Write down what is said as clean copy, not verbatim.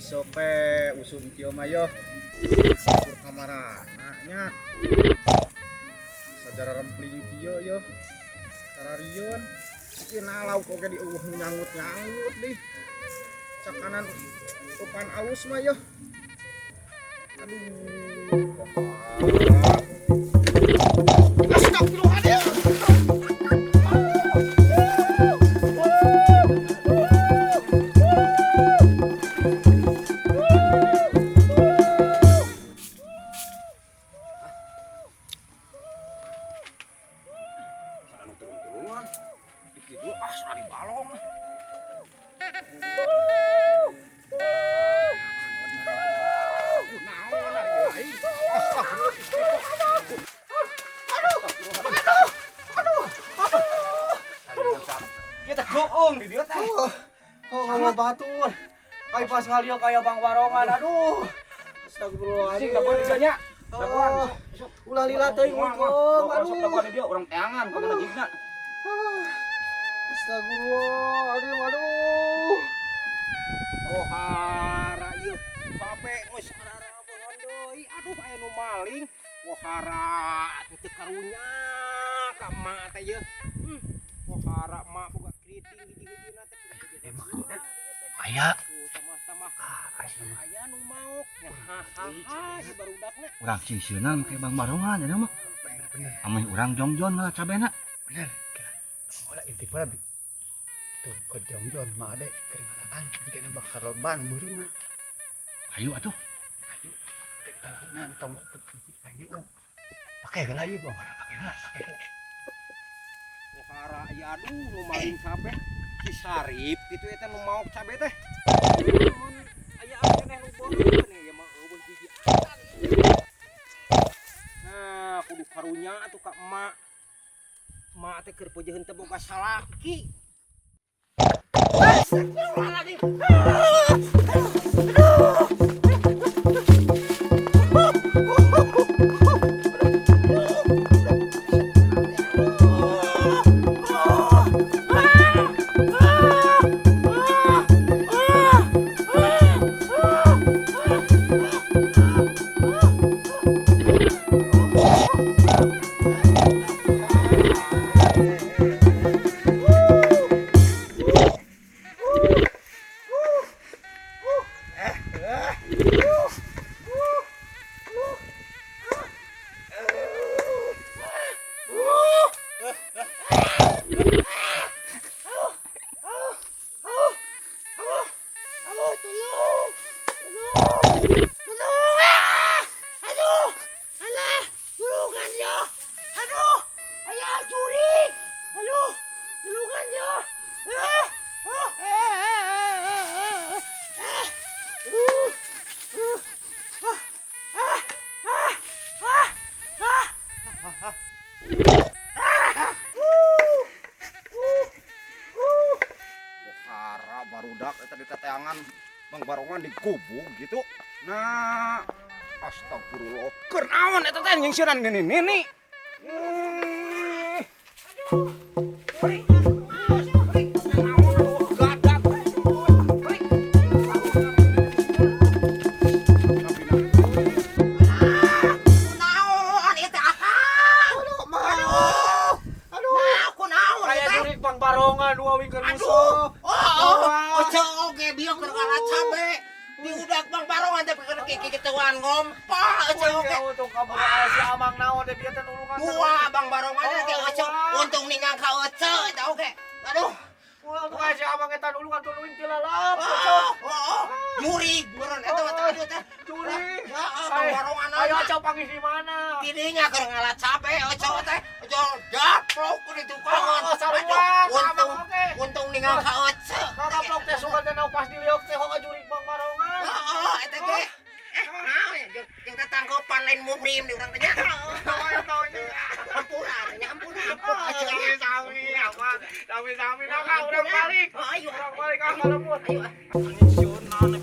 Isok teh usum kieu mah yo. Ukur kamarana nya. Sajarah rempling kieu yo. Sararieun. Ieu na lauk oge di eueuh nu nyangut-nyangut dih. Cakanan upan alus mah yo. Aduh. Astagfirullahaladzim. Anu turun-turunan. Di kidul ah sari balong. Naon ari aing? Astagfirullah. Kita goong di dieu teh. Oh, kalau batur. Kayak pas ngalieu kayak Bang Barongan. Aduh. Astagfirullahaladzim. Sing dagoan di dieu nya. Dagoan. Oh, ulah lila teuing ungkung. Aduh. Aduh. Dagoan di dieu urang teangan kumaha jigna. Astagfirullah. Aduh, aduh. Oh hara ieu. Sampe geus ararabeun deui. Aduh aya nu maling. Wah hara atuh teu karunya ka emak teh ieu. Wah hara emak boga keriting hiji-hijina teh. Emang aya Tuh tambah-tambah aya nu maok. Hahaha si barudakna. Urang singsieunan make Bang Barongan nya mah. Ameh urang jongjon lah cabena. Bener. Olah inti pada tuh ke jongjon mah ade keur ngalaan jika bakar loban beureum. Ayo atuh. Nah, tong ayo. Pakai heula ieu bang, pakai heula, pakai heula. Wah hara ieu aduh nu maling cabe. Si Sarip kitu eta nu maok cabe teh. Mun aya keneh nu beureum ieu mah eueuh hiji. Nah, kudu karunya atuh ka emak. Emak teh keur peujeun teh boga salaki. Astagfirullahaladzim. Hara barudak eta di teteangan Bang Barongan digubug gitu. Nah, astagfirullah. Keur naon eta teh nyingsieunan gini nini. Naon ieu teh akang? Aduh. Aduh. Nah, kunaon ieu Aya teh? jurik Bang Barongan dua wingker Aduh. musuh. Oh, oce oge bieu keur ngala cabe. Diudak Bang Barongan teh keur kikituan ngompa oce oge. Untung kamu aya si Amang naon deh bieu teh nulungan. Dua Bang Barongan teh oce. Oh, Untung ningang ka oce eta oge. Aduh. Untung aya si Amang eta nulungan tuluin ti lalap. Oh, oh, jurig meureun eta mah teh aduh teh. Jurig. Heeh, Bang Barongan. Ayo acau panggih di mana? Tidinya keur ngala cabe oce teh. Oce gaplok di tukangan. Oh, sarua, Aduh, sama untung oge. untung ningang ka oce. Kagaplok teh sugan teh pas diliok teh hoga jurig Bang Barongan. Heeh, eta ge. Naon ya jeung tetanggopan lain muhrim di urang teh nya. Ampura nya ampura. Sami sami apa? Sami sami nah urang balik. Ayo. Urang balik ah kalembur. Ayo. Nyingsieunan